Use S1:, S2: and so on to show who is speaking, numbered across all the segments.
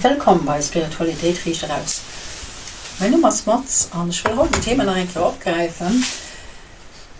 S1: Wëllkomm bei Spiritualitéit riicht eraus. Mäin Numm ass Maz an ech wëll haut en Thema nach eng Kéier opgräifen,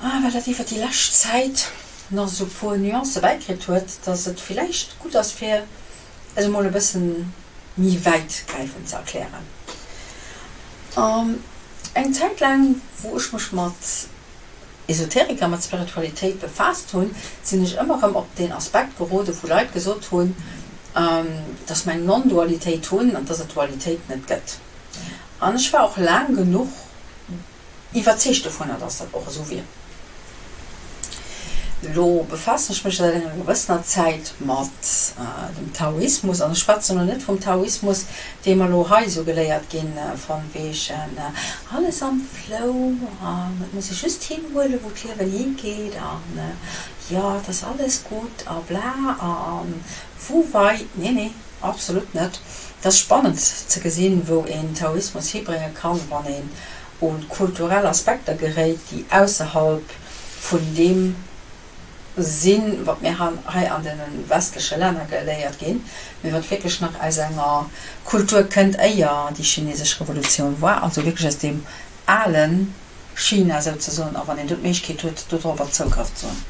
S1: well dat iwwer déi lescht Zäit nach esou puer Nuancë bäikritt huet, dass et villäicht gutt ass fir et emol e bëssen méi wäitgräifend ze erklären. Eng Zäit laang wou ech mech mat Esoteriker mat Spiritualitéit befaasst hunn, sinn ech ëmmer erëm op deen Aspekt geroden, wou Leit gesot hunn, dass mer eng Non-Dualitéit hunn an dass et Dualitéit net gëtt. An ech war och laang genuch iwwerzeegt dovunner, dass dat och esou wier. Elo befaassen ech mech säit enger gewëssener Zäit mat dem Taoismus, an ech schwätzen elo net vum Taoismus, dee mer elo hei esou geléiert ginn, von wegen alles am Flow an et muss ee just hinhuelen, wou d'Liewen higeet an jo, et ass alles gutt a bla a wou wei. Nee, nee, absolut net. Et ass spannend ze gesinn, wou een Taoismus hibrénge kann, wann een u kulturell Aspekter geréit, déi ausserhalb vun deem sinn, wat mir hei an de westleche Länner geléiert ginn, mee wat wierklech nach aus enger Kultur kënnt, éier déi chinesesch Revolutioun war, also wierklech aus deem ale China souzesoen, a wann een do d'Méiglechkeet huet, dodropper Zougrëff ze hunn.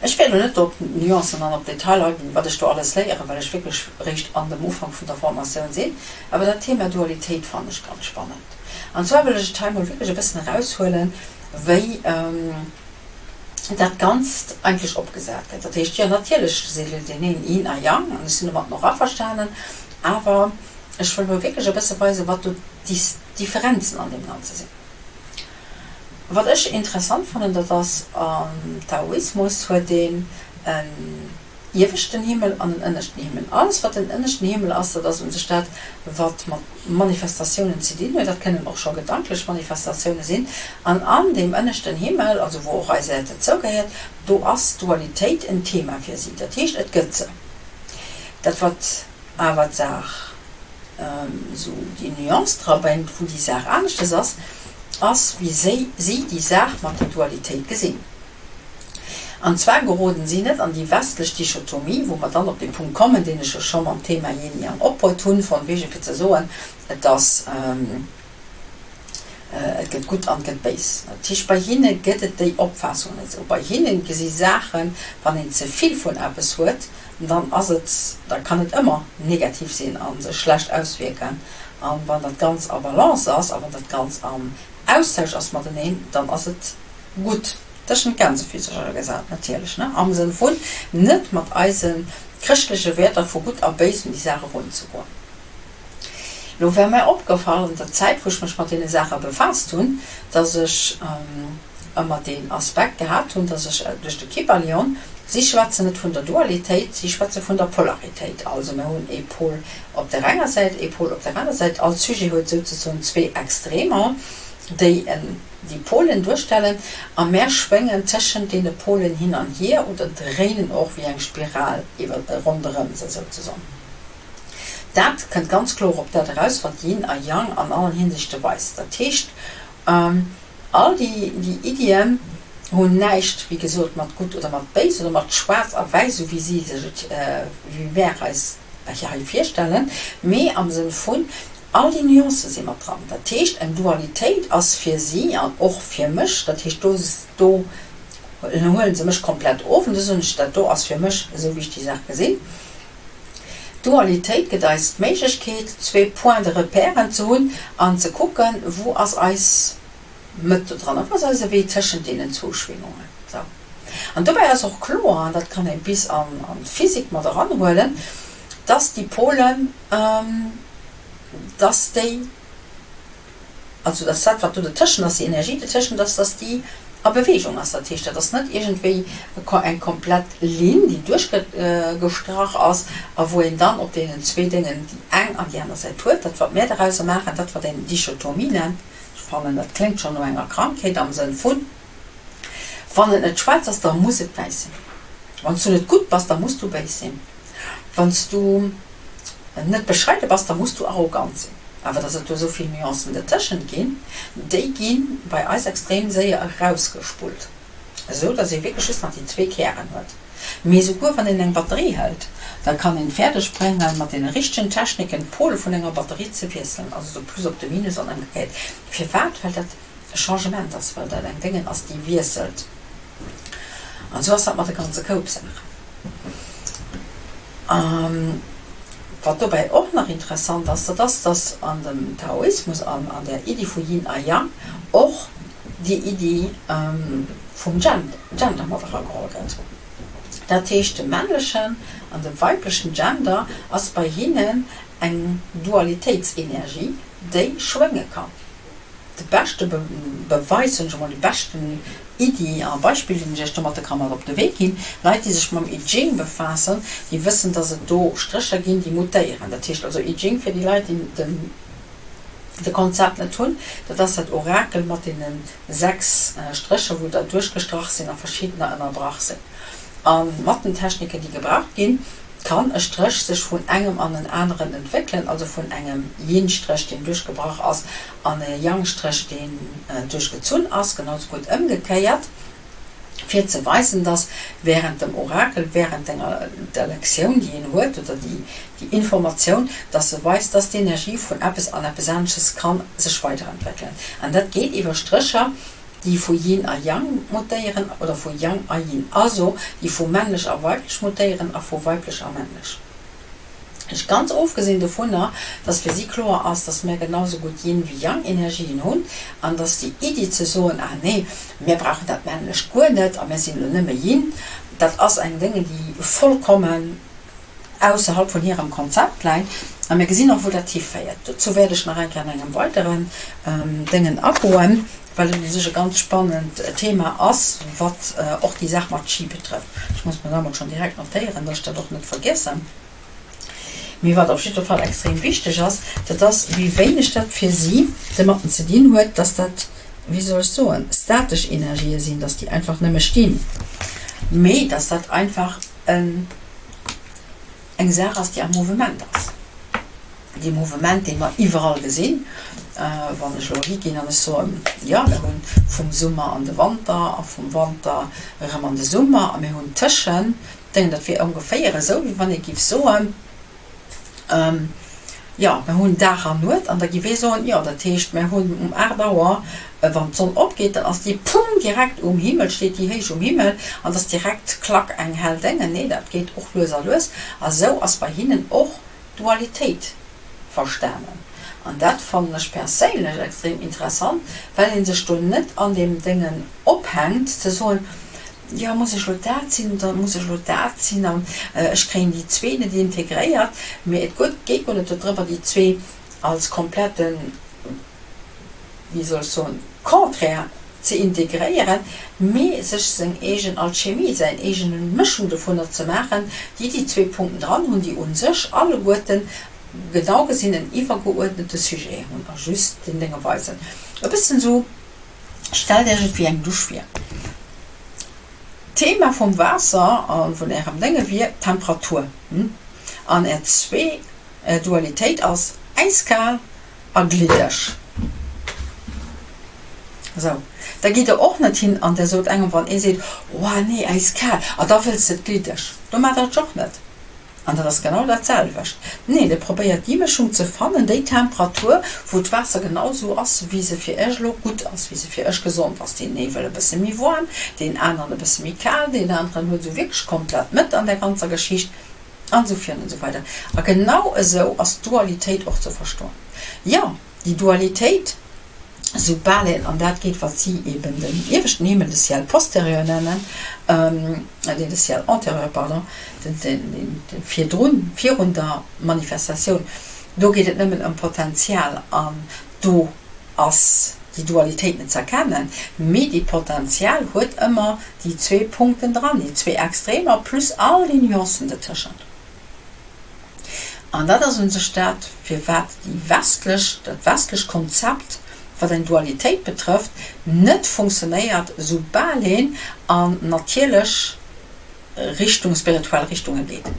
S1: Ech wäert elo net op d'Nuancen an op d'Detailer aginn, wat ech do alles léieren, well ech wierklech eréischt an dem Ufank vun der Formatioun sinn, awer dat Thema Dualitéit fannen ech ganz spannend. An zwar wëll ech et hei mol wierklech e bëssen eraushuelen, wéi dat Ganzt eigentlech opgesat gëtt. Dat heescht, jo natierlech seet deen een Yin a Yang, an ech sinn domat och averstanen, awer ech wëll mol wierklech e bësse weisen, wat do d'Differenzen an deem Ganze sinn. Wat ech interessant fannen, dat ass, am Taoismus huet een en ieweschten Himmel an en ënneschten Himmel. Alles wat den ënneschten Himmel ass, dat ass u sech dat, wat mat Manifestatiounen ze dinn huet. Dat kënnen och scho gedanklech Manifestatioune sinn. An an deem ënneschten Himmel, also wou och eis Äerd dozougehéiert, do ass d'Dualitéit en Thema fir si. Dat heescht, et gëtt se. Dat wat awer d'Saach esou déi Nuance dra bréngt, wou déi Saach aneschtes ass, ass wéi si déi Saach mat der Dualitéit gesinn. An zwar geroden si net an déi westlech Dichotomie, wou mer dann op dee Punkt kommen, deen ech jo scho mam Thema Yin-Yang opbruet hunn, von wegen fir ze soen, et ass, et gëtt gutt an et gëtt béis. Dat heescht, bei hinne gëtt et déi Opfaassung net esou. Bei hinne gesi Saachen, wann een ze vill vun eppes huet, dann ass et, da kann et ëmmer negativ sinn a sech schlecht auswierken. A wann dat Ganz a Balance ass a wann dat Ganz am Austausch ass mateneen, dann ass et gutt. Tëschent Gänsefüsercher gesat natierlech, ne, am Sënn vun net mat eise chrëschtleche Wäerter vu gutt a béis un déi Saach erunzegoen. Lo war mär opgefall an der Zäit, wou ech mech mat deene Saache befaasst hunn, dass ech ëmmer deen Aspekt gehat hunn, dass ech duerch de Kybalion, si schwätzen net vun der Dualitéit, si schwätze vun der Polaritéit, also mir hunn ee Pol op der enger Säit, ee Pol op der aner Säit, all Sujet huet souzesoen zwee Extremer, déi en. déi Polen duerstellen, a mär schwéngen tëschent deene Polen hin an hier oder dréinen och wéi eng Spiral iwwer ronderëm se souzesoen. Dat kënnt ganz kloer op dat eraus, wat Yin a Yang an allen Hinsichte weist. Dat heescht, all déi déi Iddien hunn näischt, wéi gesot, mat gutt oder mat béis oder mat schwaarz a wäiss, esou wéi si sech et, wéi mär eis hei virstellen, mee am Sënn vun, All déi Nuancë si mat dran. Dat heescht, eng Dualitéit ass fir si an och fir mech, dat heescht, do, do huele se mech komplett of an do soen ech, dat do ass fir mech esou, wéi ech déi Saach gesinn. D'Dualitéit gëtt eis d'Méiglechkeet, zwee Points de repèren ze hunn an ze kucken, wou ass eis Mëtt do dran, wou ass eise Wee tëschent deenen zwou Schwingungen. Sou. An dobäi ass och kloer, an dat kann ee bis an d'Physik mat eranhuelen, dass déi Polen, dass déi, also dass dat, wat do dertëschent ass, déi Energie dertëschent ass, dass déi a Bewegung ass. Dat heescht, dat ass net iergendwéi eng komplett Linn, déi duerchgestrach ass a wou een dann op deenen zwee Déngen déi eng an déi aner Säit huet. Dat, wat mär dorauser maachen, dat, wat een Dichotomie nennt, ech fannen, dat kléngt schonn no enger Krankheet am Sënn vun, Wann et net schwaarz ass, da muss et wäiss sinn. Wann s du net gutt bass, da muss du béis sinn. Wann s du net bescheide bass, da muss du arrogant sinn. Awer dass et do esou vill Nuancen dertëschent ginn, déi gi bei eis extrem séier erausgespullt, esou dass ee wierklech just nach déi zwee Kären huet. Mee souguer wann een eng Batterie hëlt, Da kann een fäerdeg bréngen, mat deene richtegen Techniken d'Pole vun enger Batterie ze wiesselen, also de Plus op de Minus an ëmgekéiert. Firwat? Well dat e Changement ass, well dat eng Déngen ass, déi wiesselt. An esou ass dat mat de ganze Koup-Saachen. Wat dobäi och nach interessant ass, dat ass, dass an dem Taoismus an an där Iddi vu Yin a Yang och déi Iddi vum Gender mat erageholl gëtt. Dat heescht, de männlechen an de weiblechen Gender ass bei hinnen eng Dualitéitsenergie, déi schwénge kann. De beschte Beweis, soen ech emol, déi beschten Iddi a Beispill, deen ech Iech domatter ka mat op de Wee ginn, Leit, déi sech mam I Ching befaassen, déi wëssen, dass et do Strécher ginn, déi mutéieren. Dat heescht also I Ching, fir déi Leit, déi den de Konzept net hunn, dat ass dat Orakel mat deene 6 Strécher, wou der duerchgestrach sinn a verschiddener ënnerbrach sinn. A mat den Techniken, déi gebraucht ginn, kann e Stréch sech vun engem an en aneren entwéckelen, also vun engem Yin-Stréch, deen duerchgebrach ass, an e Yang-Stréch, deen duerchgezunn ass, genau sou gutt ëmgekéiert, fir ze weisen, dass während dem Orakel, während enger der Lektioun, déi een huet, oder déi déi Informatioun, dass se weist, dass d'Energie vun eppes an eppes anesches kann sech weiderentwéckelen. An dat geet iwwer Strécher, déi vu Yin a Yang mutéieren oder vu Yang a Yin, also déi vu männlech a weiblech mutéieren a vu weiblech a männlech. Ech ganz ofgesinn dovunner, dass fir si kloer ass, dass mär genau sou gutt Yin wéi Yang Energien hunn an dass déi Iddi ze soen, ah nee, mär brauchen dat männlecht guer net a mär sinn elo nëmme Yin, dat ass eng Dénge déi vollkommen ausserhalb vun hirem Konzept läit. A mir gesinn och wou dat hiféiert. Dozou wäert ech nach eng Kéier an engem weideren Déngen agoen, well et u sech e ganz spannend Thema ass, wat och déi Saach mat Chi betrëfft. Ech muss mer dat emol schonn direkt notéieren, dass ech dat och net vergiessen. Mee wat op jidde Fall extrem wichteg ass, dat ass, wéi wéineg dat fir si domatten ze dinn huet, dass dat, wéi soll ech soen, statesch Energië sinn, dass déi einfach nëmme stinn, mee dass dat einfach en, eng Saach ass, déi am Mouvement ass. Dee Mouvement, dee mer iwwerall gesinn, wann ech elo higinn an ech soen, jo, mir hunn vum Summer an de Wanter a vum Wanter erëm an de Summer a mir hunn tëschen déngen, dat wier ongeféier esou, wéi wann ee giff soen, jo, mir hunn Dag an Nuet an da giff ee soen, jo, dat heescht, mir hunn um 8 Auer, wann d'Sonn opgeet, dann ass déi pum direkt um Himmel, steet déi héich um Himmel an et ass direkt klack eng hell Déngen. Nee, dat geet och lues a lues. A sou ass bei hinnen och Dualitéit verstanen. An dat fannen ech perséinlech extrem interessant, well ee sech do net an deem Déngen ophänkt, ze soen, jo muss ech elo dat sinn oder muss ech elo dat sinn an ech kréien déi zwee net integréiert. Mee et geet guer net dodrëwwer, déi zwee als kompletten, wéi soll ech soen, Contraire ze integréieren, mee sech seng eegen Alchemie, säin eegene Mëschung dovunner ze maachen, déi déi zwee Punkten dran hunn, déi u sech alleguerten genau gesinn en iwwergeuerdnete Sujet hunn a just den Dénge weisen. E bëssen esou, stellt Iech et wéi eng Dusch vir. D'Thema vum Waasser a vun Ärem Dénge wier d'Temperatur. An Är zwee Dualitéit ass äiskal a gliddeg. Sou, da gitt der och net hin an der sot engem, wann ee seet, Oah nee, äiskal, a da wëlls de et gliddeg. Do maacht der et och net. An dat ass genau dat selwecht. Nee, der probéiert déi Mëschung ze fannen, déi Temperatur, wou d'Waasser genau sou ass, wéi se fir iech elo gutt ass, wéi se fir iech gesond ass. Deen ee wëll e bësse méi waarm, deen aneren e bësse méi kal, deen aneren huet esou wierklech komplett d'Mëtt an där ganzer Geschicht. An esou virun an esou weider. A genau esou ass d'Dualitéit och ze verstoen. Jo, déi Dualitéit, soubal een an dat geet, wat si eben den ieweschten Himmel, de Ciel postérieur nennen, nee, de Ciel antérieur, pardon, den virdrun, virun der Manifestatioun, do geet et nëmmen ëm Potenzial an do ass déi Dualitéit net z'erkennen, mee déi Potenzial huet ëmmer déi zwee Punkten dran, déi zwee Extremer plus all déi Nuancen dertëschent. An dat ass un sech dat, firwat déi westlech, dat westlecht Konzept, wat eng Dualitéit betrëfft, net funktionéiert, soubal een an natierlech Richtung, spirituell Richtunge geet.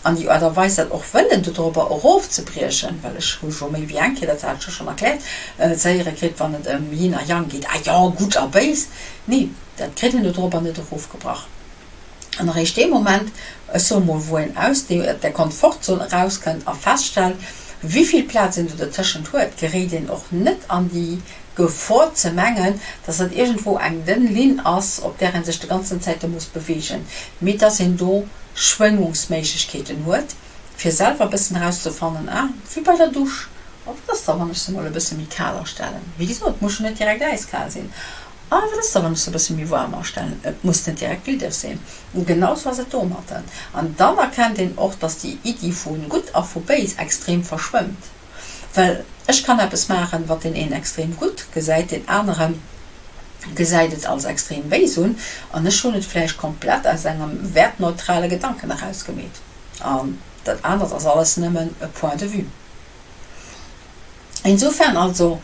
S1: An déi Aart a Weis dat och wëllen dodropper erofzebriechen, well ech hu scho méi wéi eng Kéier, dat hat ech jo schonn erkläert, ze héiere kritt, wann et ëm Yin a Yang geet, ah jo, gutt a béis. Nee, dat kritt een dodropper net erofgebrach. An eréischt dee Moment, ech soe mol, wou een aus der Komfortzon erauskënnt a feststellt, wéi vill Plaz een do dertëschent huet, geréit een och net an déi Gefor ze mengen, dass dat iergendwou eng dënn Linn ass, op där ee sech de ganzen Zäite muss beweegen, mee dass een do Schwéngungsméiglechkeeten huet, fir selwer e bëssen erauszefannen, ah, wéi bei der Dusch, oh, wat ass da wann ech se mol e bësse méi kal astellen? Wéi gesot, et muss jo net direkt äiskal sinn. Ah, wat ass da wann ech se e bësse méi waarm astellen? Et muss net direkt gliddeg sinn. Genau sou ass et domatten. An dann erkennt een och, dass déi Iddi vu gutt a vu béis extrem verschwëmmt. Well ech kann eppes maachen, wat deen een extrem gutt gesäit, deen anere gesäit et als extrem béis un, an ech hunn et vläicht komplett aus engem wertneutrale Gedanken eraus gemeet. An dat anert ass alles nëmmen e Point de vue. Insofern also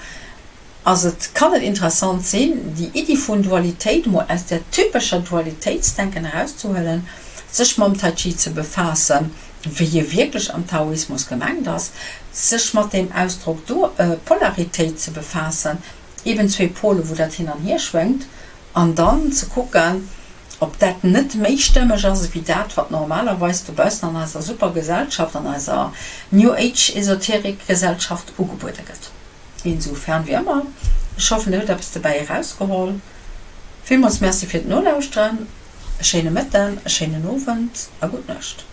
S1: ass et, kann et interessant sinn, déi Iddi vun Dualitéit emol aus där typescher Dualitéitsdenken erauszehuelen, sech mam Tai Chi ze befaassen, wéi e wierklech am Taoismus gemengt ass, sech mat deem Ausdrock Polaritéit ze befaassen, eben zwee Pole wou dat hin an hier schwéngt, an dann ze kucken, ob dat net méi stëmmeg ass ewéi dat, wat normalerweis dobaussen an eiser super Gesellschaft, an eiser New Age Esoterik Gesellschaft ugebuede gëtt. Insofern, wéi ëmmer, ech hoffen dir hutt eppes dobäi erausgeholl. Villmools Merci fir d'Nolauschteren, e schéine Mëtten, e schéinen Owend a gutt Nuecht.